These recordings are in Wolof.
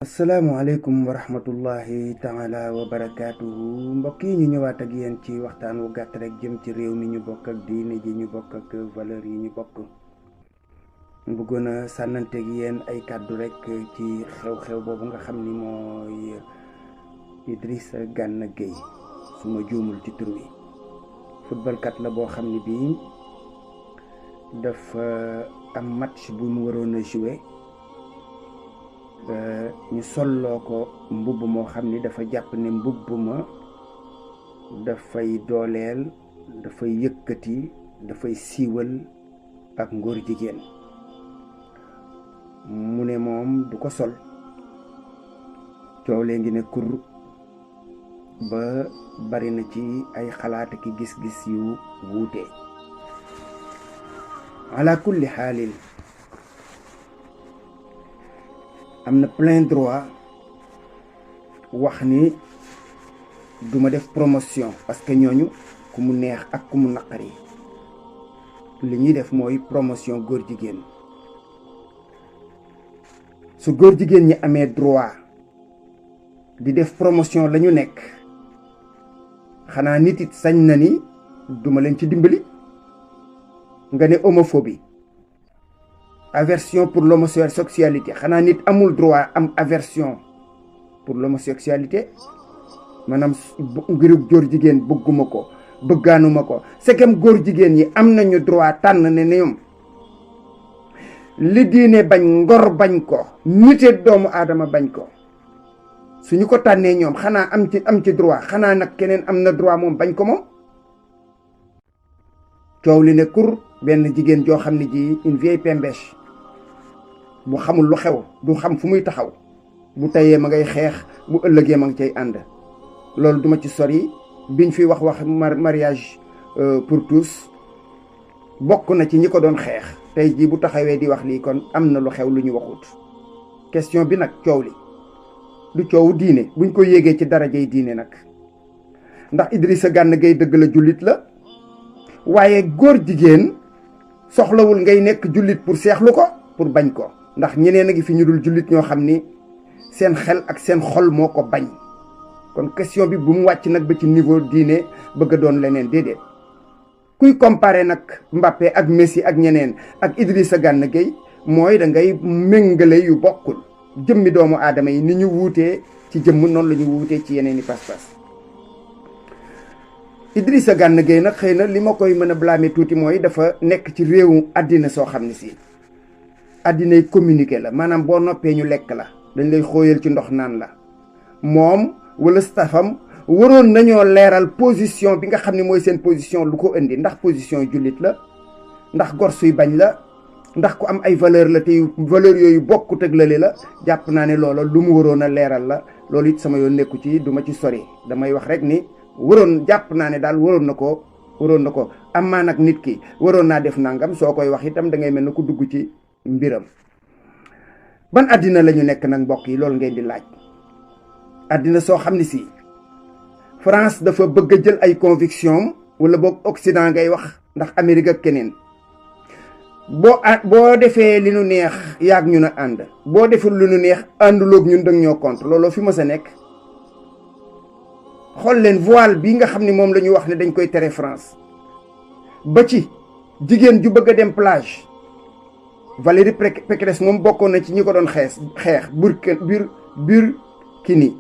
asalaamualeykum wa rahmatullahi taala wa barakaatuhu mbokk yi ñu ñëwaat ak yéen ci waxtaan wu gàtt rek jëm ci réew mi ñu bokk ak diine ji ñu bokk ak valeur yi ñu bokk. bëggoon a sànnante ak yéen ay kàddu rek ci xew-xew boobu nga xam ni mooy Idrissa Gana Gueye su ma juumul ci tur wi footballkat la boo xam ni bii dafa am match bu mu waroon a jouer ñu solloo ko mbubb moo xam ni dafa jàpp ne mbubb ma dafay dooleel dafay yëkkati dafay siiwal ak ngóor jigéen mu ne moom du ko sol coow lee ngi ne kur ba bari na ci ay xalaat ki gis-gis yu wuute ala kulli xaalin am na plein droit wax ni duma def promotion parce que ñooñu ku mu neex ak ku mu naqari li ñuy def mooy promotion góor jigéen su góor jigéen ñi amee droit di def promotion la ñu nekk xanaa nit it sañ na ni duma leen ci dimbali. nga ne homophobie aversion pour l'homosexualité xanaa nit amul droit am aversion pour l'homosexualité maanaam ngirub góor jigéen bëgguma ko bëggaanuma ko segam góor jigéen yi am nañu droit tànn ne ñoom li diine bañ ngor bañ ko nite doomu aadama bañ ko suñu ko tànnee ñoom xanaa am ci droit xanaa nag keneen am na droit moom bañ ko moom. coow li ne kur benn jigéen joo xam ne ji une vieille pembèche bu xamul lu xew du xam fu muy taxaw bu tayee ma ngay xeex bu ëllëgee ma ngi cay ànd loolu duma ci sori biñ fi wax mariage pour tous bokk na ci ñi ko doon xeex tey jii bu taxawee di wax lii kon am na lu xew lu ñu waxut. question bi nag coow li du coowu diine buñ ko yéegee ci darajay diine nag ndax Idrissa Gana Gueye dëgg la jullit la waaye góor jigéen soxlawul ngay nekk jullit pour seexlu ko pour bañ ko ndax ñeneen a ngi fi ñu dul jullit ñoo xam ni seen xel ak seen xol moo ko bañ kon question bi bu mu wàcc nag ba ci niveau diine bëgg a doon leneen déedéet. kuy comparer nag Mbappé ak Messi ak ñeneen ak Idrissa Gana Gueye mooy da ngay méngale yu bokkul jëmmi doomu aadama yi ni ñu wuutee ci jëmm noonu la ñu wuutee ci yeneen i pas-pas. Idrissa Gana Gueye nag xëy na li ma koy mën a blâmer tuuti mooy dafa nekk ci réewu àddina soo xam ne si àddinay communiqué la maanaam boo noppee ñu lekk la dañ lay xóoyal ci ndox naan la moom wala staffam waroon nañoo leeral position bi nga xam ne mooy seen position lu ko indi ndax position jullit la ndax gor suy bañ la ndax ku am ay valeur la te valeur yooyu bokkut ak lële la jàpp naa ne loola lu mu waroon a leeral la loolu it sama yoon nekku ci du ma ci sori damay wax rek ni jàpp naa ne daal waroon na ko amaa nag nit ki waroon naa def nangam soo koy wax itam da ngay mel ne ku dugg ci mbiram. ban àddina la ñu nekk nag mbokk yi loolu ngeen di laaj àddina soo xam ne si France dafa bëgg a jël ay conviction wala boog Occident ngay wax ndax Amérique ak keneen boo defee li nu neex yaag ñu na ànd boo deful lu nu neex ànduloog ñun dang ñoo contre looloo fi mës a nekk. xool leen voile bi nga xam ne moom la ñu wax ne dañ koy tere France ba ci jigéen ju bëgg a dem plage Valérie Pécresse moom bokkoon na ci ñi ko doon xeex burkini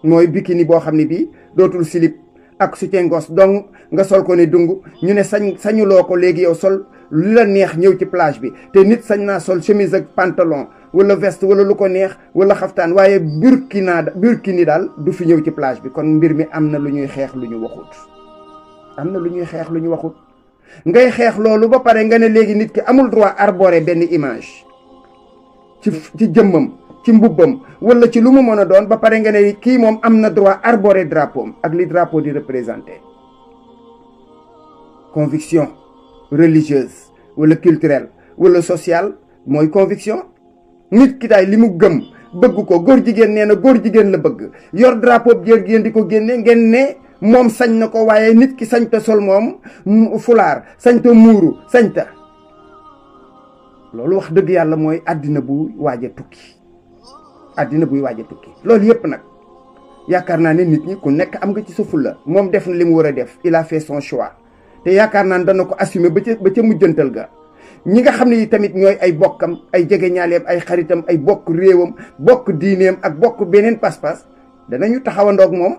mooy bikini boo xam ne bii dootul slip ak soutien-gorge donc nga sol ko ne dung ñu ne sañuloo ko léegi yow sol lu la neex ñëw ci plage bi te nit sañ naa sol chemise ak pantalon wala veste wala lu ko neex wala xaftaan waaye burkini daal du fi ñëw ci plage bi kon mbir mi am na lu ñuy xeex lu ñu waxut ngay xeex loolu ba pare nga ne léegi nit ki amul droit arborer benn image ci jëmmam ci mbubbam wala ci lu mu mën a doon ba pare nga ne kii moom am na droit arborer drapeau ak li drapeau di représenter conviction religieuse wala culturelle wala sociale mooy conviction. nit ki daay li mu gëm bëgg ko góor jigéen nee na góor jigéen la bëgg yor drapeau góor jigéen di ko génne ngeen ne moom sañ na ko waaye nit ki sañta sol moom fulaar sañta muuru sañta loolu wax dëgg yàlla mooy àddina bu waaj a tukki àddina buy waaj a tukki. loolu yëpp nag yaakaar naa ne nit ñi ku nekk am nga ci sa fulla. moom def na li mu war a def, il a fait son choix te yaakaar naa ne dana ko assumer ba ca mujjantal ga. ñi nga xam ne tamit ñooy ay bokkam, ay jegeñaaleem, ay xaritam, ay bokk réewam, bokk diineem ak bokk beneen pas-pas danañu taxawandoog moom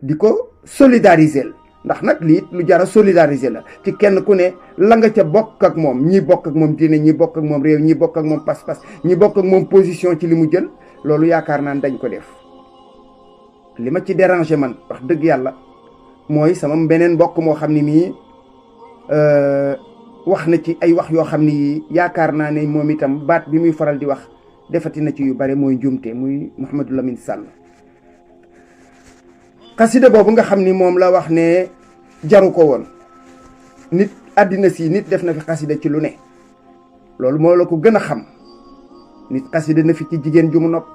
di ko solidariser. ndax nag lii lu jara solidariser la ci kenn ku ne la nga ca bokk ak moom. ñi bokk ak moom diine, ñi bokk ak moom réew, ñi bokk ak moom pas-pas, ñi bokk ak moom position ci li mu jël. loolu yaakaar naa dañ ko def. li ma ci déranger man wax dëgg yàlla mooy sama beneen mbokk moo xam ne mii wax na ci ay wax yoo xam ni yaakaar naa ne moom itam baat bi muy faral di wax defati na ci yu bare, mooy njuumte, muy Mouhamadou Lamine Sall. xasida boobu nga xam ni moom la wax ne jaru ko woon. nit àddina si nit def na fi xasida ci lu ne, loolu moo la ko gën a xam. nit xasida na fi ci jigéen ju mu nopp,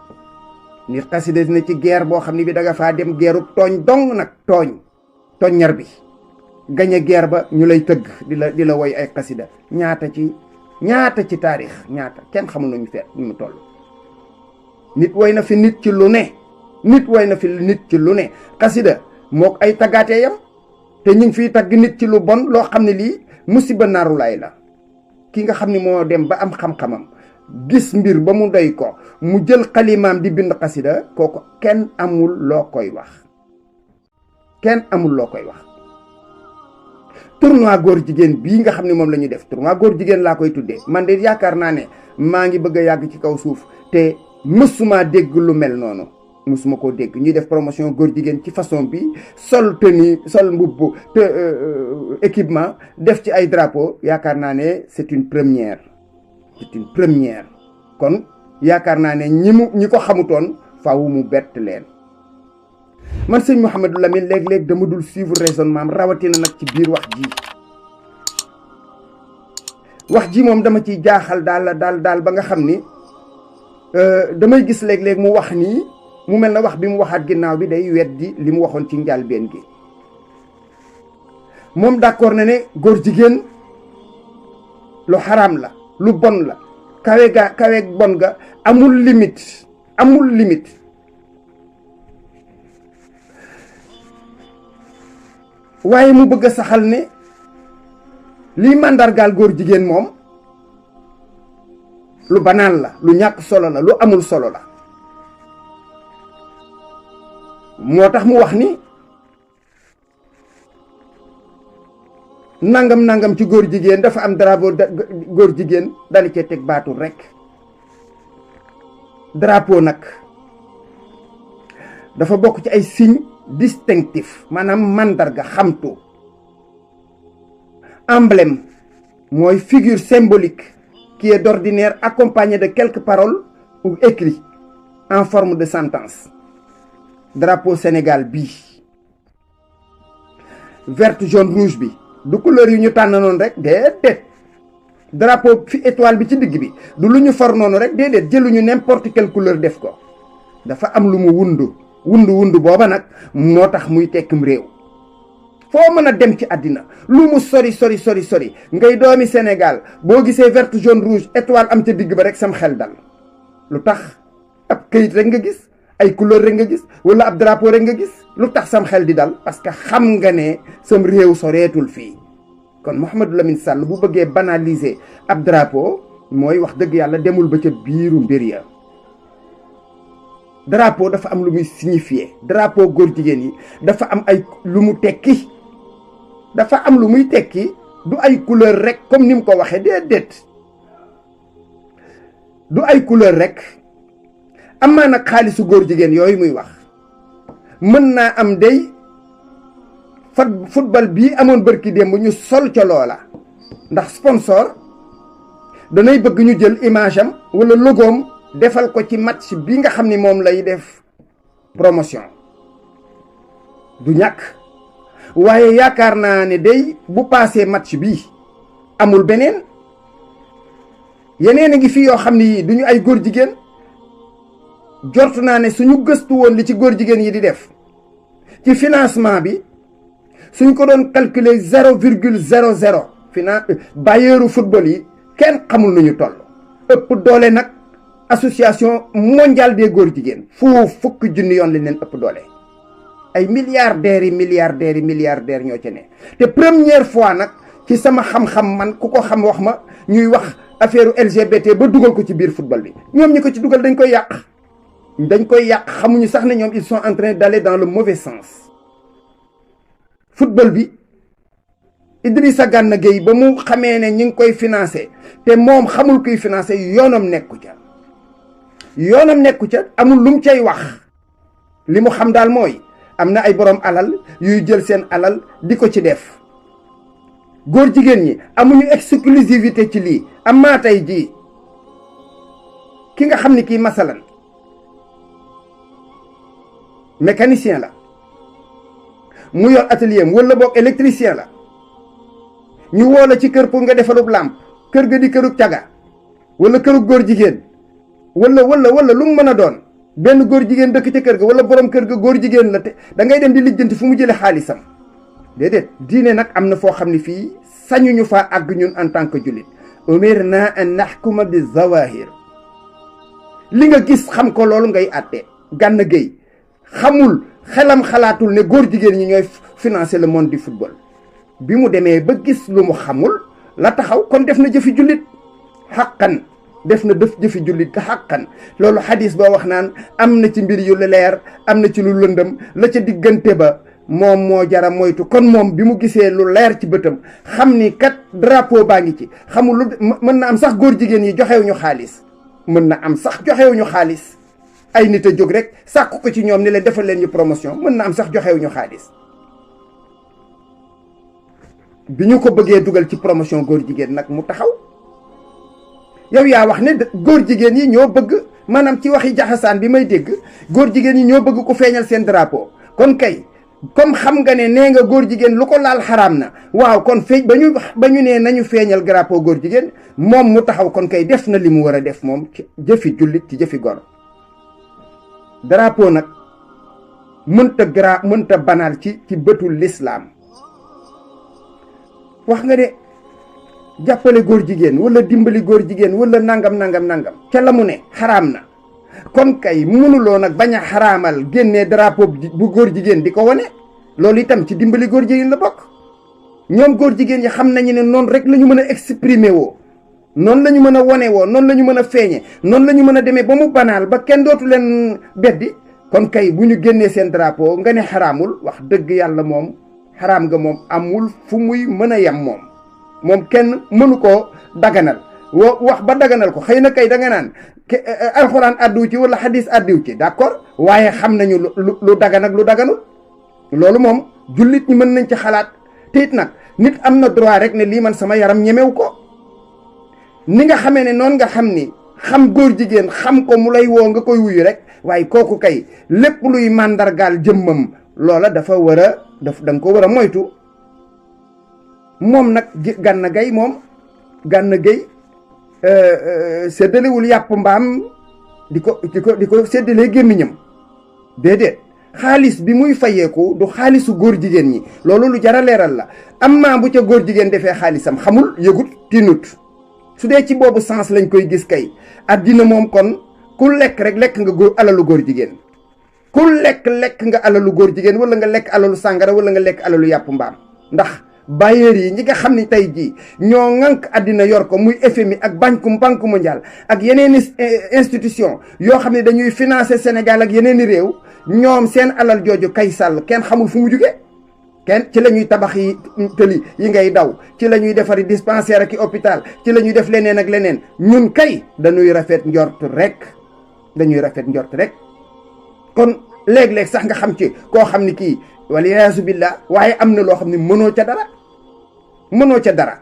nit xasida na ci guerre boo xam ne bi da nga faa dem guerru tooñ dong nag, tooñ ñar bi gañe guerre ba ñu lay tëgg di la woy ay xasida. ñaata ci taarix, ñaata kenn xamul nañu feet ñu mu toll. nit woy na fi nit ci lu ne, nit woy na fi nit ci lu ne. xasida mook ay taggaatee yam, te ñu ngi fiy tagg nit ci lu bon loo xam ne lii musiba naaru laay la. ki nga xam ne moo dem ba am xam-xamam, gis mbir ba mu doy ko, mu jël xalimaam di bind xasida, kooku kenn amul loo koy wax. kenn amul loo koy wax. tournoi góor jigéen bii nga xam ne moom la ñu def, tournoi góor jigéen laa koy tuddee. man de yaakaar naa ne maa ngi bëgg a yàgg ci kaw suuf te mësuma dégg lu mel noonu. mësuma koo dégg ñuy def promotion góor jigéen ci façon bi, sol tenue, sol mbubb te équipement, def ci ay drapeau. yaakaar naa ne c'est une première. c'est une première. kon yaakaar naa ne ñi ko xamutoon faaw mu bett leen. man sëñ Mouhamadou Lamine léeg-léeg dama dul suivre raisonnement rawatina nag ci biir wax ji moom dama ciy jaaxal daal ba nga xam ni damay gis léeg-léeg mu wax nii mu mel na wax bi mu waxaat ginnaaw bi day weddi li mu waxoon ci njàlbéen gi. moom d'accord na ne góor jigéen lu xaraam la, lu bon la, kawe bon ga amul limite. waaye mu bëgg a saxal ne liy màndargaal góor jigéen moom lu banaan la, lu ñàkk solo la, lu amul solo la. moo tax mu wax ni nangam ci góor jigéen dafa am drapeau góor jigéen dali cee teg baatu rekk. drapeau nag dafa bokk ci ay signe distinctif, maanaam mandarga, xamtu. emblème mooy figure symbolique qui est d'ordinaire accompagnée de quelques paroles ou écrits en forme de sentence. drapeau Sénégal bii vert jaune rouge bi du couleur yu ñu tànn noonu rek, déedéet. drapeau fi étoile bi ci digg bi du lu ñu for noonu rek, déedéet. jëluñu n'importe quelle couleur def ko, dafa am lu mu wundu booba nag moo tax muy tekkim réew. foo mën a dem ci àddina, lu mu sori ngay doomi Sénégal, boo gisee vert jaune rouge étoile am ca digg ba rek sam xel dal. lu tax? ab këyit rek nga gis, ay couleur rek nga gis, wala ab drapeau rek nga gis, lu tax sam xel di dal? parce que xam nga ne sam réew soreetul fii. kon Mouhamadou Lamine Sall bu bëggee banaliser ab drapeau, mooy wax dëgg yàlla demul ba ca biiru mbir ya. drapeau dafa am lu muy signifier. drapeau góor jigéen yi dafa am ay lu mu tekki. dafa am lu muy tekki, du ay couleur rek comme ni mu ko waxee, déedéet. du ay couleur rek. amaa nag xaalisu góor jigéen yooyu muy wax, mën naa am day football bii amoon bërki démb ñu sol ca loola, ndax sponsor danay bëgg ñu jël image am wala logoom defal ko ci match bi nga xam ni moom lay def promotion. du ñàkk, waaye yaakaar naa ne day bu paasee match bi amul beneen. yeneen a ngi fi yoo xam ni duñu ay góor jigéen. jort naa ne suñu gëstu woon li ci góor jigéen yi di def ci financement bi, suñ ko doon calculer 0,00 bayeeru football yi kenn xamul nañu toll. ëpp doole nag association mondiale des góor jigéen foofu fukki junni yoon lañ leen ëpp doole ay milliardaires yi milliardaires ñoo ca ne te première fois nag ci sama xam-xam man ku ko xam wax ma ñuy wax affaire LGBT ba dugal ko ci biir football bi ñoom ñi ko ci dugal dañ koy yàq xamuñu sax ne ñoom ils sont en train d'aller dans le mauvais sens football bi Idrissa Gana Gueye ba mu xamee ne ñi ngi koy financé te moom xamul kuy financé yoonam nekku ca amul lu mu cay wax li mu xam daal mooy am na ay borom alal yuy jël seen alal di ko ci def góor jigéen ñi amuñu exclusivité ci lii am maa tey jii ki nga xam ni kii masalan mécanicien la mu yor atelier am wala boog électricien la ñu woo la ci kër pour nga defalub làmp kër ga di kërug caga wala kërug góor jigéen wala lu mu mën a doon benn góor jigéen dëkk ca kër ga wala borom kër ga góor jigéen la te da ngay dem di lijjanti fu mu jële xaalisam déedéet diine nag am na foo xam ne fii sañuñu faa àgg ñun en tant que jullit umirna an nahkuma bi zawahir li nga gis xam ko loolu ngay àtte Gana Gueye xamul xelam xalaatul ne góor jigéen ñi ñooy financer le monde du football bi mu demee ba gis lu mu xamul la taxaw kon def na jëfi jullit xaqan def na jëfi jullit ka xaqan loolu xadis ba wax naan am na ci mbir yu leer am na ci lu lëndëm la ca diggante ba moom moo jara moytu kon moom bi mu gisee lu leer ci bëtam xam ni kat drapeau baa ngi ci xamul lu mën na am sax góor jigéen yi joxewuñu xaalis ay nit a jóg rek sàkku ko ci ñoom ni leen defal leen ñu promotion mën na am sax joxewuñu xaalis bi ñu ko bëggee dugal ci promotion góor jigéen nag mu taxaw yow yaa wax ne góor jigéen yi ñoo bëgg maanaam ci waxi jaxasaan bi may dégg góor jigéen yi ñoo bëgg ku feeñal seen drapeau kon kay comme xam nga ne nee nga góor jigéen lu ko laal xaraam na waaw kon feeñ ba ñu nee nañu feeñal drapeau góor jigéen moom mu taxaw kon kay def na li mu war a def moom ci jëfi jullit ci jëfi gor drapeau nag mënta banal ci bëtul lislaam wax nga de jàppale góor jigéen wala dimbali góor jigéen wala nangam ca la mu ne xaraam na kon kay mënuloo nag bañ a xaraamal génnee drapeau bu góor jigéen di ko wane loolu itam ci dimbali góor jigéen la bokk ñoom góor jigéen ñi xam nañu ne noonu rek la ñu mën a exprimer woo noonu la ñu mën a wone woo noonu la ñu mën a feeñe noonu la ñu mën a demee ba mu banaal ba kenn dootu leen beddi kon kay bu ñu génnee seen drapeau nga ne xaraamul wax dëgg yàlla moom xaraam nga moom amul fu muy mën a yem moom kenn mënu koo daganal wax ba daganal ko xëy na kay da nga naan alxuraan addiw ci wala xadis addiw ci d'accord waaye xam nañu lu dagan ak lu daganul loolu moom jullit ñi mën nañ ci xalaat te it nag nit am na droit rek ne lii man sama yaram ñemew ko ni nga xamee ne noonu nga xam ni xam góor jigéen xam ko mu lay woo nga koy wuyu rek waaye kooku kay lépp luy màndargaal jëmmam loola dafa war a da nga ko war a moytu moom nag Gana Gueye séddalewul yàpp mbaam di ko séddalee gémmiñam déedéet xaalis bi muy fayeeku du xaalisu góor jigéen ñi loolu lu jar a leeral la amma bu ca góor jigéen defee xaalisam xamul yëgut tinut su dee ci boobu sens lañ koy gis kay addina moom kon ku lekk rek lekk nga alalu góor jigéen ku lekk nga alalu góor jigéen wala nga lekk alalu sàngara wala nga lekk alalu yàpp mbaam ndax bailleurs yi ñi nga xam ni tey jii ñoo ŋànk àddina yor ko muy FMI ak banque mondiale ak yeneen institution yoo xam ne dañuy financer Sénégal ak yeneen i réew ñoom seen alal jooju kay sàll kenn xamul fu mu jóge kenn ci la ñuy tabax yi tëli yi ngay daw ci la ñuy defari dispensaire ak i hôpital ci la ñuy def leneen ak leneen ñun kay dañuy rafet njort rek kon léeg-léeg sax nga xam ci koo xam ni kii wala yaasu billah waaye am na loo xam ne mënoo ca dara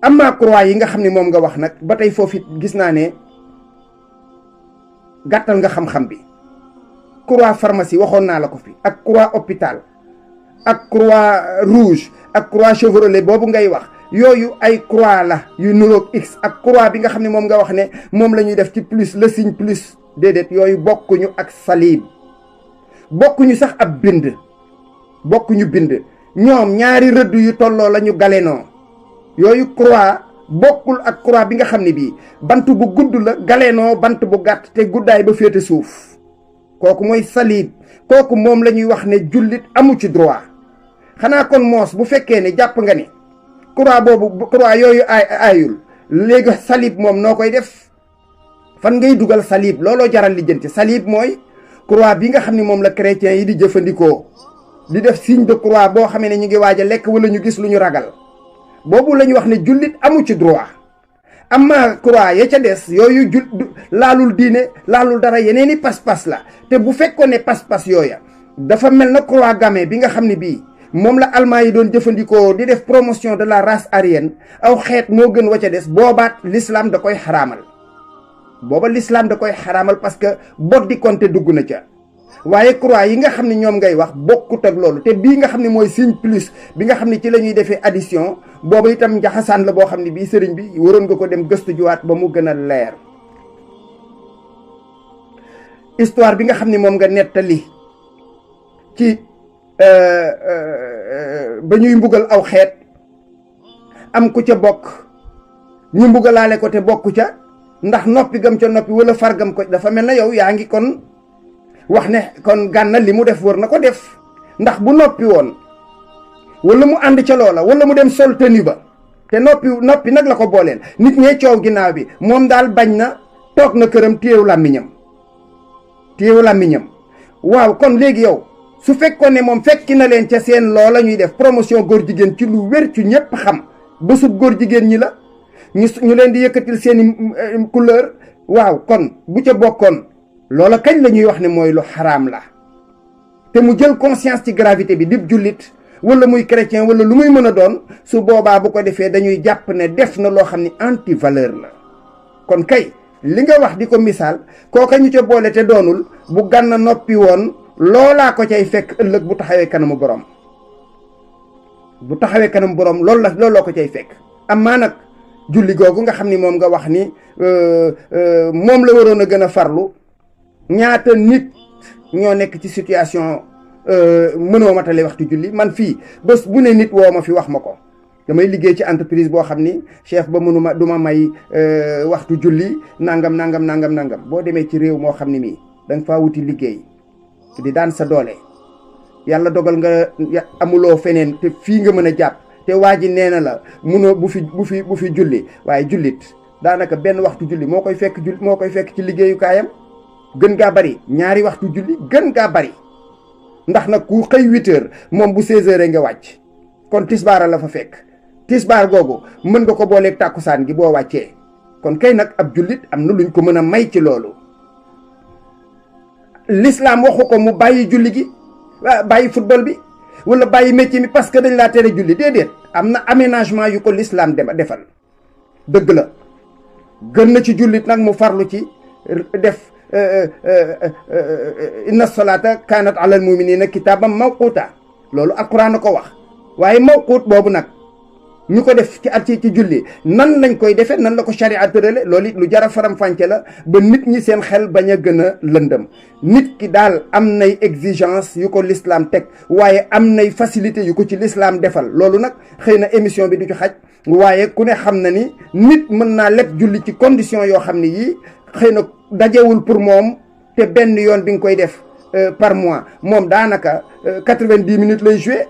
amma croix yi nga xam ne moom nga wax nag ba tey foofu gis naa ne gàttal nga xam-xam bi croix pharmacie waxoon naa la ko fi ak croix hôpital ak croix rouge ak croix Chevrolet boobu ngay wax yooyu ay croix la yu nuroog X ak croix bi nga xam ne moom nga wax ne moom la ñuy def ci plus le signe plus déedéet yooyu bokkuñu ak salib bokkuñu sax ab bind ñoom ñaari rëdd yu tolloo la ñu galenoo yooyu croix bokkul ak croix bi nga xam ne bii bant bu gudd la galeenoo bant bu gàtt te guddaay ba féete suuf kooku mooy salib. kooku moom la ñuy wax ne jullit amu ci droit xanaa kon moos bu fekkee ne jàpp nga ni croix boobu croix yooyu aayul léegi salib moom noo koy def fan ngay dugal salib looloo jaral lijjanti. salib mooy croix bi nga xam ne moom la chrétien yi di jëfandikoo di def signe de croix boo xamee ne ñu ngi waaj a lekk wala ñu gis lu ñu ragal boobu la ñuy wax ne jullit amu ci droit. amma croix ya ca des yooyu laalul diine laalul dara yeneeni pas-pas la te bu fekkoon ne pas-pas yooya dafa mel na croix gammée bi nga xam ne bii moom la allemand yi doon jëfandikoo di def promotion de la race aryenne aw xeet moo gën wa ca des boobaat l'islam da koy xaraamal. booba l'islam da koy xaraamal parce que boddi konte dugg na ca. waaye croix yi nga xam ne ñoom ngay wax bokkut ak loolu te bii nga xam ne mooy signe plus bi nga xam ne ci la ñuy defee addition booba itam njaxasaan la boo xam ne bii sëriñ bi waroon nga ko dem gëstu juwaat ba mu gën a leer. histoire bi nga xam ne moom nga nettali ci ba ñuy mbugal aw xeet am ku ca bokk ñu mbugalaale ko te bokku ca ndax noppi gam ca noppi wala fargam ko dafa mel na yow yaa ngi kon wax ne kon Gana li mu def war na ko def ndax bu noppi woon wala mu ànd ca loola wala mu dem sol tenue ba te noppi nag la ko booleel nit ñee coow ginnaaw bi moom daal bañ na toog na këram téewu làmmiñam waaw kon léegi yow su fekkoon ne moom fekki na leen ca seen loola ñuy def promotion góor jigéen ci lu wér ci ñëpp xam bésub góor jigéen ñi la ñu leen di yëkkatil seeni couleur waaw kon bu ca bokkoon loola kañ la ñuy wax ne mooy lu xaraam la te mu jël conscience ci gravité bi dib jullit wala muy chrétien wala lu muy mën a doon su boobaa bu ko defee dañuy jàpp ne def na loo xam ne anti valeur la. kon kay li nga wax di ko misaal kooka ñu ca boole te doonul bu Gana noppi woon loolaa ko cay fekk ëllëg bu taxawee kanamu borom looloo ko cay fekk. amaa nag julli googu nga xam ni moom nga wax ni moom la waroon a gën a farlu. ñaata nit ñoo nekk ci situation mënoo matale waxtu julli man fii bés bu ne nit woo ma fi wax ma ko damay liggéey ci entreprise boo xam ni chef ba mënuma du ma may waxtu julli nangam boo demee ci réew moo xam ne mii da nga faa wuti liggéey di daan sa doole yàlla dogal nga amuloo feneen te fii nga mën a jàpp te waa ji nee na la munoo bu fi julli waaye jullit daanaka benn waxtu julli moo koy fekk ci liggéeyukaayam. gën gaa bari ñaari waxtu julli gën gaa bari ndax nag ku xëy 8 heures moom bu 16 heures nga wàcc kon tisbaara la fa fekk tisbaar googu mën nga ko booleeg tàkkusaan gi boo wàccee kon kay nag ab jullit am na luñ ko mën a may ci loolu. l'islam waxu ko mu bàyyi julli gi bàyyi football bi wala bàyyi métier mi parce que dañ laa tere julli déedéet am na aménagement yu ko l'islam defal dëgg la gën na ci jullit nag mu farlu ci def. inna salata kanat alal muminina kitaban mawquta loolu alquran na ko wax waaye mawqut boobu nag ñu ko def ci julli nan lañ koy defee nan la ko charia tërale loolu it lu jara faram-fànce la ba nit ñi seen xel bañ a gën a lëndëm nit ki daal am nay exigence yu ko l'islam teg waaye am nay facilité yu ko ci l'islam defal loolu nag xëy na émission bi du ci xaj waaye ku ne xam na ni nit mën naa leb julli ci condition yoo xam ne yii xëy na dajewul pour moom te benn yoon bi nga koy def par mois moom daanaka 90 minutes lay joué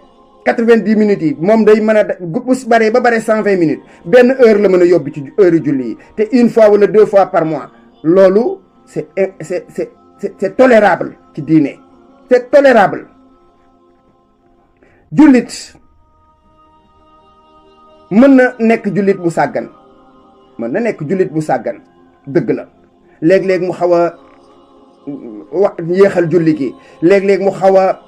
90 minutes yi moom day mën a bu baree ba bare 120 minutes benn heure la mën a yóbbu ci heure julli yi te une fois wala 2 fois par mois loolu c'est tolérable ci diine c'est tolérable. jullit mën na nekk jullit bu sàggan dëgg la léeg-léeg mu xaw a yéexal julli gi léeg-léeg mu xaw a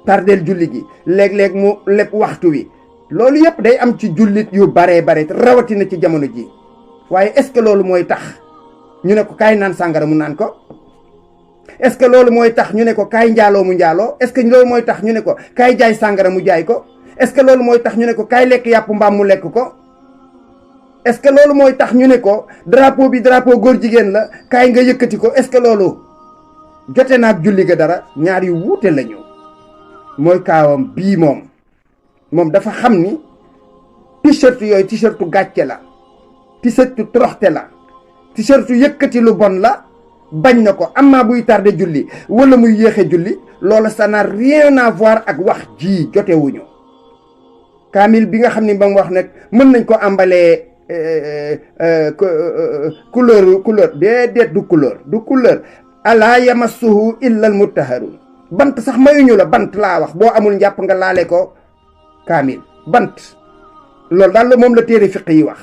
tardeel julli gi léeg-léeg mu lépp waxtu wi loolu yëpp day am ci jullit yu bare rawatina ci jamono ji waaye est-ce que loolu mooy tax ñu ne ko kaay naan sàngara mu naan ko est-ce que loolu mooy tax ñu ne ko kaay njaaloo mu njaaloo est-ce que loolu mooy tax ñu ne ko kaay jaay sàngara mu jaay ko est-ce que loolu mooy tax ñu ne ko kaay lekk yàpp mbaam mu lekk ko est-ce que loolu mooy tax ñu ne ko drapeau bi drapeau góor jigéen la kaay nga yëkkati ko est-ce que loolu jote naag julli ga dara ñaar yu wuute lañu mooy kaawam bii moom dafa xam ni t-shirt yooyu t-shirtu gàcce la t-shirtu toroxte la, t-shirtu yëkkati lu bon la, bañ na ko. Amma buy tardé julli wala muy yéexe julli, loolu ça n'a rien à voir ak wax ji jotewuñu. kaamil bi nga xam ni ba mu wax nag mën nañ ko ambalee couleur déedéet du couleur alaa yamassuhu illa al mutahharun. bant sax mayuñu la, bant laa wax, boo amul njàpp nga laale ko kaamil bant. loolu daal moom la téere fiq yi wax.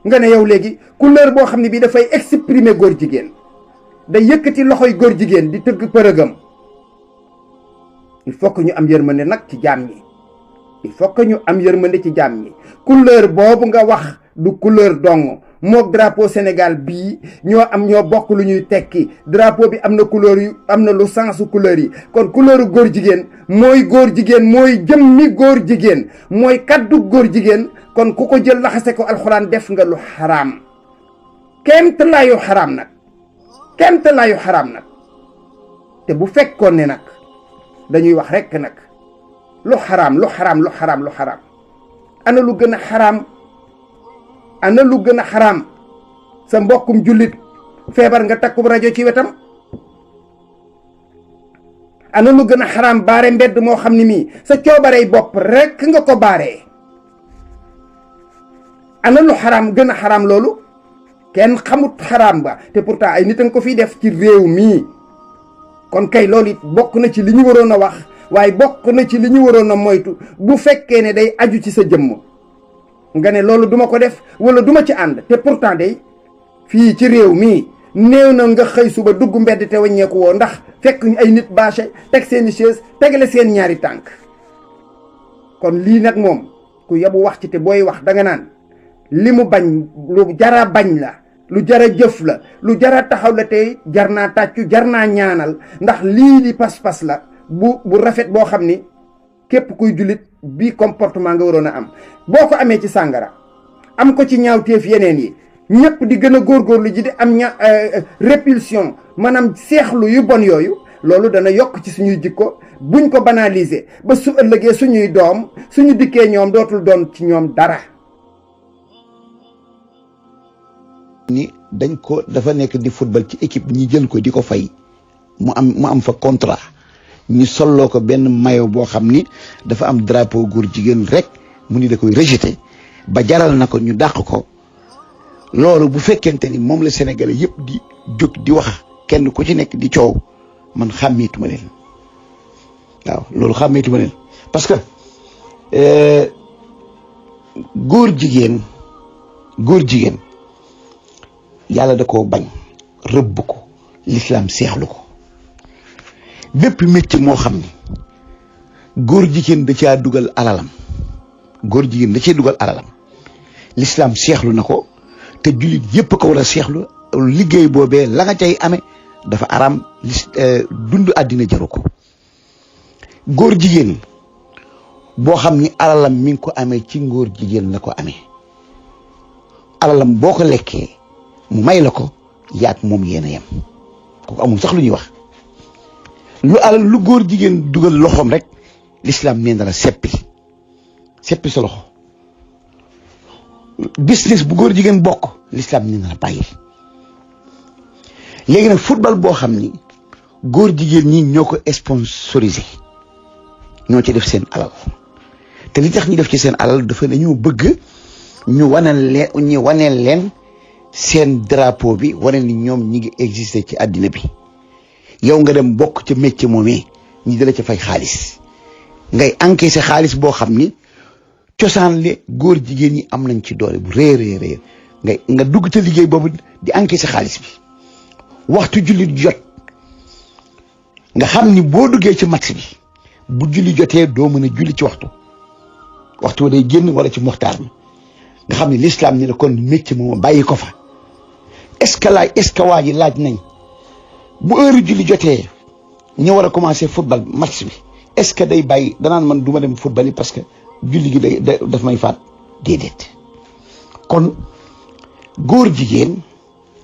nga ne yow léegi couleur boo xam ne bii dafay exprimer góor jigéen, day yëkkati loxoy góor jigéen di tëgg përëgam. il faut que ñu am yërmande nag ci jaam ñi, il faut que ñu am yërmande ci jaam ñi. couleur boobu nga wax du couleur dong, mook drapeau Sénégal bii ñoo bokk lu ñuy tekki. drapeau bi am na couleur yu am na lu sensu couleur yi. kon couleuru góor jigéen mooy jëmmi góor jigéen, mooy kaddu góor jigéen. kon ku ko jël laxase ko alxuraan def nga lu xaraam, kemt laayu xaraam nag. te bu fekkoon ne nag dañuy wax rekk nag lu xaraam ana lu gën a xaraam sa mbokkum jullit feebar nga takkub rajo ci wetam. ana lu gën a xaraam baare mbedd moo xam ni mii sa coobarey bopp rekk nga ko baaree. ana lu xaraam gën a xaraam loolu? kenn xamut xaraam ba, te pourtant ay nit a nga ko fiy def ci réew mii. kon kay loolu it bokk na ci li ñu waroon a wax, waaye bokk na ci li ñu waroon a moytu. bu fekkee ne day aju ci sa jëmm nga ne loolu duma ko def wala duma ci ànd, te pourtant day fii ci réew mii néew na nga xëy suba dugg mbedd te wàññeeku woo ndax fekk ñu ay nit bâché teg seeni chaise tegale seen ñaari tànk. kon lii nag moom ku yabu wax ci, te booy wax danga naan li mu bañ lu jara bañ la, lu jara jëf la, lu jara taxaw la, tey jar naa tàccu, jar naa ñaanal. ndax lii di pas-pas la bu rafet boo xam ni képp kuy jullit bii comportement nga waroon a am. boo ko amee ci sàngara, am ko ci ñaawteef yeneen yi, ñëpp di gën a góorgóorlu ji di am répulsion, maanaam seexlu yu bon yooyu, loolu dana yokk ci suñuy jikko. buñ ko banaliser ba su ëllëgee suñuy doom suñu dikkee ñoom dootul doon ci ñoom dara. ni dañ ko dafa nekk di football ci équipe ñi jël ko di ko fay mu am fa contrat, ñu solloo ko benn maillot boo xam ni dafa am drapeau góor jigéen rek, mu ni da koy rejeté ba jaral na ko ñu dàq ko. loolu bu fekkente ni moom la Sénégalais yëpp di jóg di wax, kenn ku ci nekk di coow, man xàmmeetuma leen. waaw loolu xàmmeetuma leen parce que góor jigéen yàlla da koo bañ, rëbb ko, l'islam seexlu ko. bépp métier moo xam ni góor jigéen da caa dugal alalam, l'islam seexlu na ko, te jullit yépp ko war a seexlu. liggéey boobee la nga cay amee dafa araam, dund àddina jaru ko. góor jigéen boo xam ni alalam mi ngi ko amee ci ngóor jigéen la ko amee, alalam boo ko lekkee mu may la ko, yaag moom yéen a yem, kooku amul sax lu ñuy wax. lu góor jigéen dugal loxoom rek, l'islam nee na la seppi sa loxo. business bu góor jigéen bokk, l'islam nee na la bàyyi. léegi nag football boo xam ni góor jigéen ñi ñoo ko sponsorisé, ñoo ci def seen alal, te li tax ñu def ci seen alal dafa dañoo bëgg ñu waneel leen seen drapeau bi, wane ni ñoom ñi ngi existé ci àddina bi. yow nga dem bokk ca métier moomee, ñi dala ca fay xaalis, ngay encaissé xaalis boo xam ni cosaan le góor jigéen ñi am nañ ci doole bu réer nga dugg ca liggéey boobu di encaissé xaalis bi. waxtu julli jot nga xam ni boo duggee ci match bi, bu julli jotee doo mën a julli ci waxtu wa day génn wala ci muxtaar mi, nga xam ni l'islam ni la kon métier moom bàyyi ko fa. est-ce que waa ji laaj nañ bu heure julli jotee ñu war a commencer football match bi, est-ce que day bàyyi danaan man du ma dem football yi parce que julli gi daf may faat? déedéet. kon góor jigéen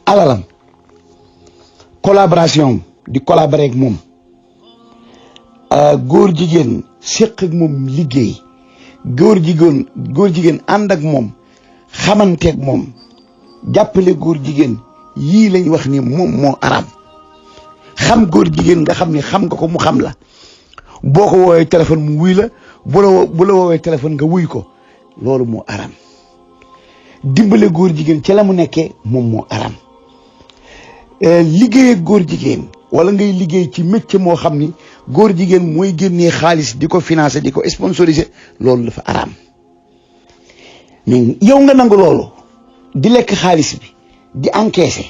alalam, collaboration di collaborer ak moom, góor jigéen séq ak moom liggéey, góor jigéen ànd ak moom, xamanteeg moom, jàppale góor jigéen yii lañ wax ni moom moo araam xam góor jigéen nga xam ni xam nga ko mu xam la boo ko woowee téléphone mu wuy la bu la woowee téléphone nga wuy ko loolu moo araam dimbale góor jigéen ci la mu nekkee moom moo araam liggéey ak góor jigéen wala ngay liggéey ci métier moo xam ni góor jigéen mooy génnee xaalis di ko financer di ko sponsoriser loolu dafa araam mais yow nga nangu loolu di lekk xaalis bi di encaisser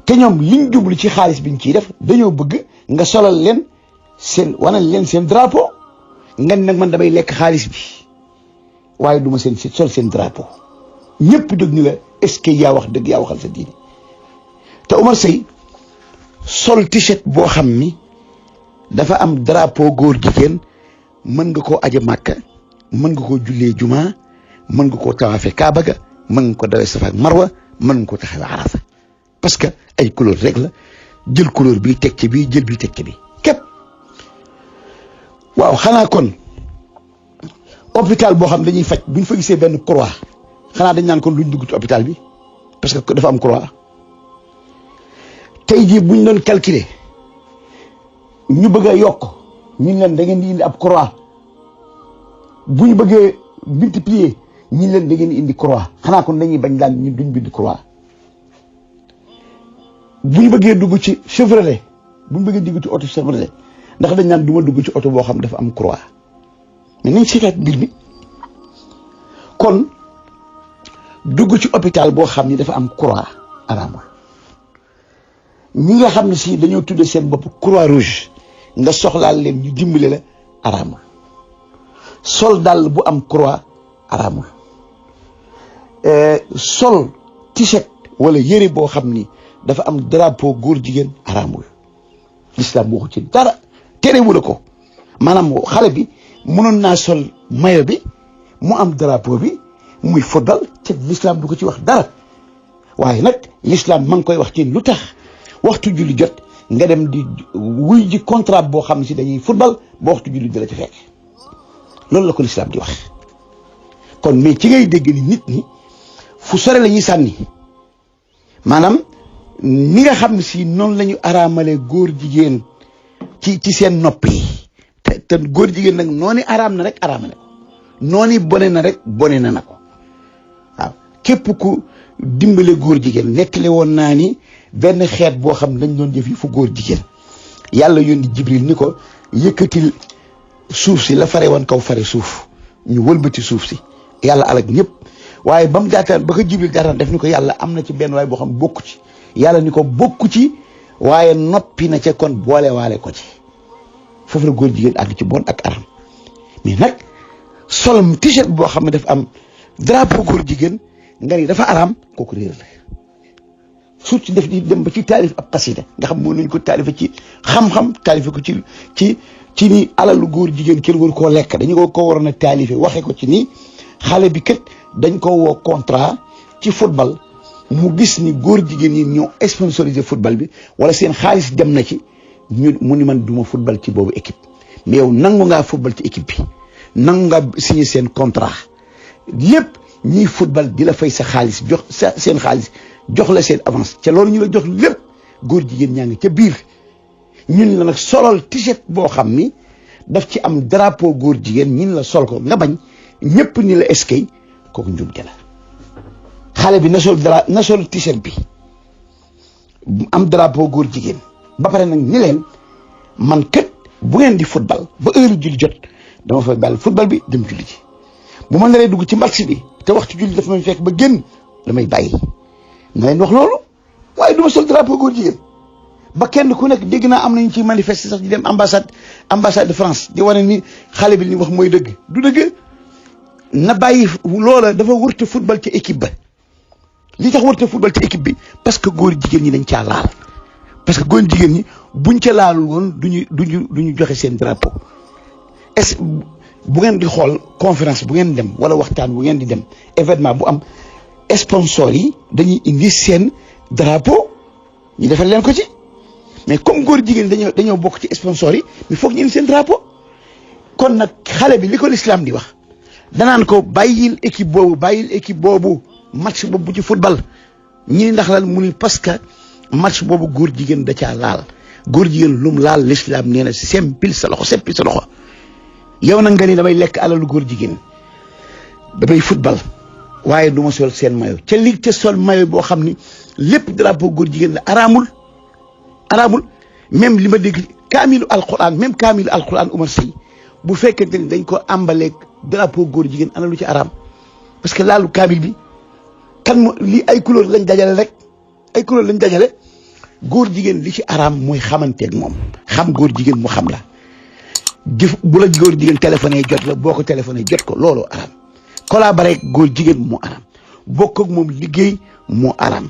te ñoom liñ jublu ci xaalis biñ ciy def dañoo bëgg nga solal leen wanal leen seen drapeau nga nag man damay lekk xaalis bi waaye duma sol seen drapeau ñëpp dëgg ni la est-ce que yaa wax dëgg yaa waxal sa diine te Omar Seye sol t-shirt boo xam ni dafa am drapeau góor jigéen mën nga koo aje Màkka mën nga koo jullee jumaa mën nga koo tawaafe Kaaba ga mën nga ko dawee Safa ak Marwa mën nga ko taxawee Arafa parce que ay couleur rek la jël couleur bi teg ci bii jël bi teg ci bi képp waaw xanaa kon hôpital boo xam dañuy faj buñ fa gisee benn croix xanaa dañ naan kon luñ dugg ci hôpital bi parce que dafa am croix tey jii buñ doon calculer ñu bëgg a yokk ñu leen da ngeen di indi ab croix bu ñu bëggee multiplier ñu leen da ngeen di indi croix xanaa kon dañuy bañ daan ñu duñ bind croix bu ñu bëggee dugg ci Chevrolet bu ñu bëggee dugg ci oto Chevrolet ndax dañ naan du ma dugg ci oto boo xam dafa am croix mais nañ seetaat mbir mi kon dugg ci hôpital boo xam ni dafa am croix araamul ñi nga xam ne si dañoo tudde seen bopp croix rouge nga soxlaal leen ñu dimbale la araamul sol dàll bu am croix araamul sol t-shirt wala yëre boo xam ni dafa am drapeau góor jigéen araamul l'islam waxu ci dara terewu la ko maanaam xale bi mënoon naa sol maillot bi mu am drapeau bi muy football te l'islam du ko ci wax dara waaye nag l'islam ma ngi koy wax ci lu tax waxtu julli jot nga dem di wuy ji contrat boo xam ne si dañuy football ba waxtu julli di la ci fekk loolu la ko l'islam di wax kon mais ci ngay dégg ni nit ñi fu sore la ñuy sànni maanaam ni nga xam ne si noonu la ñu araamale góor jigéen ci seen nopp yi te góor jigéen nag noonu araam na rek araamale ko noonu bone na rek bone na ko waaw képp ku dimbale góor jigéen nettali woon naa ni benn xeet boo xam dañ doon jëf yi fu góor jigéen yàlla yónni Jibril ni ko yëkkatil suuf si la fare woon kaw fare suuf ñu wëlbati suuf si yàlla alag ñëpp waaye ba mu jaataan ba ko Jibril jaataan def ni ko yàlla am na ci benn waay boo xam bokku ci yàlla ni ko bokku ci waaye noppi na ca kon boole waale ko ci foofu la góor jigéen àgg ci bon ak aram mais nag sol t-shirt boo xam ne dafa am drapeau góor jigéen nga ni dafa araam kooku réer la surtout def di dem ba ci taalif ab xasida nga xam moo nañ ko taalifa ci xam-xam taalife ko ci ni alalu góor jigéen kenn waru koo lekk dañu ko waroon a taalife waxee ko ci ni xale bi kat dañ ko woo contrat ci football mu gis ni góor jigéen yi ñoo sponsorisé football bi wala seen xaalis dem na ci mu ni man duma football ci boobu équipe mais yow nangu ngaa football ci équipe bi nangu ngaa signé seen contrat lépp ñiy football di la fay sa xaalis jox sa seen xaalis jox la seen avance ca loolu ñu la jox lépp góor jigéen ñaa ngi ca biir ñun la nag solol t-shirt boo xam ni daf ci am drapeau góor jigéen ñun la sol ko nga bañ ñëpp ni la eskay kooku njumte la xale bi na sol t-shirt bi am drapeau góor jigéen ba pare nag ni leen man kët bu ngeen di football ba heure julli jot dama fay bàyyi football bi dem julli ji bu ma naree dugg ci match bi te waxtu julli dafa may fekk ba génn damay bàyyi na leen wax loolu waaye du ma sol drapeau góor jigéen ba kenn ku nekk dégg naa am nañu ci manifester sax di dem ambassade de France di wane ni xale bi li wax mooy dëgg du dëgg na bàyyi loola dafa wërte football ci équipe ba li tax wërte football ci équipe bi parce que góor jigéen ñi dañ caa laal parce que góor jigéen ñi buñ ca laalul woon duñu joxe seen drapeau est bu ngeen di xool conférence bu ngeen dem wala waxtaan bu ngeen di dem événement bu am sponsor yi dañuy indi seen drapeau ñu defal leen ko ci mais comme góor jigéen dañoo bokk ci sponsor yi mais foog ñu indi seen drapeau kon nag xale bi li ko l'islam di wax danaan ko bàyyil équipe boobu match boobu bu ci football ñi ndax lan mu ni parce que match boobu góor jigéen da caa laal góor jigéen lum laal l'islam nee na sempil sa loxo yow nag nga ni damay lekk alalu góor jigéen damay football waaye du ma sol seen mayo ca li ca sol mayo boo xam ni lépp drapeau góor jigéen la araamul même li ma dégg kaamilu alquran Umar Sey bu fekkente ni dañ ko àmbaleeg drapeau góor jigéen ana lu ci araam parce que laalu kaamil bi kan li ay couleur lañ dajale góor jigéen li ci araam mooy xamanteeg moom xam góor jigéen mu xam la bu la góor jigéen téléphoné jot la boo ko téléphoné jot ko loolu araam collaborer ak góor jigéen moo araam bokk ak moom liggéey moo araam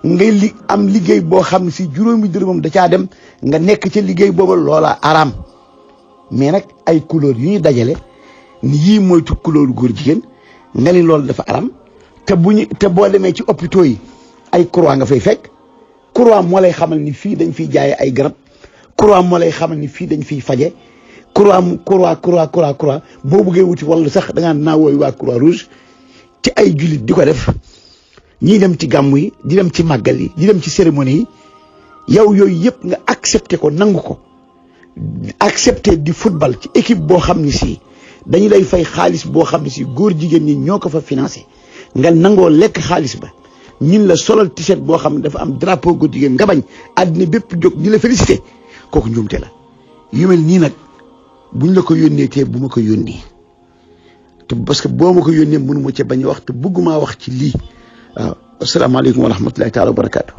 ngay am liggéey boo xam ne si juróomi dërëmam da caa dem nga nekk ca liggéey booba loola araam mais nag ay couleur yu ñu dajale ni yii moytu couleur góor jigéen nga ni loolu dafa araam te boo demee ci hôpitaux yi ay croix nga fay fekk croix moo lay xamal ni fii dañ fiy jaaye ay garab croix moo lay xamal ni fii dañ fiy faje croix boo bëggee wuti wala sax da ngaa naa wooyu waa croix rouge ci ay jullit di ko def ñii dem ci gàmmu yi di dem ci màggal yi di dem ci cérémonie yi yow yooyu yëpp nga accepté ko nangu ko accepté di football ci équipe boo xam ne si dañu lay fay xaalis boo xam ne si góor jigéen ñi ñoo ko fa financé nga nangoo lekk xaalis ba ñun la solal t-shirt boo xam ne dafa am drapeau góor jigéen nga bañ àddina bépp jóg di la félicité kooku njuumte la yu mel nii nag buñ la ko yónnee te bu ma ko yónnee te parce que boo ma ko yónnee mënu ma ca bañ a wax te bëgguma wax ci lii waaw asalaamaaleykum wa rahmatullahi taala wa barakaatu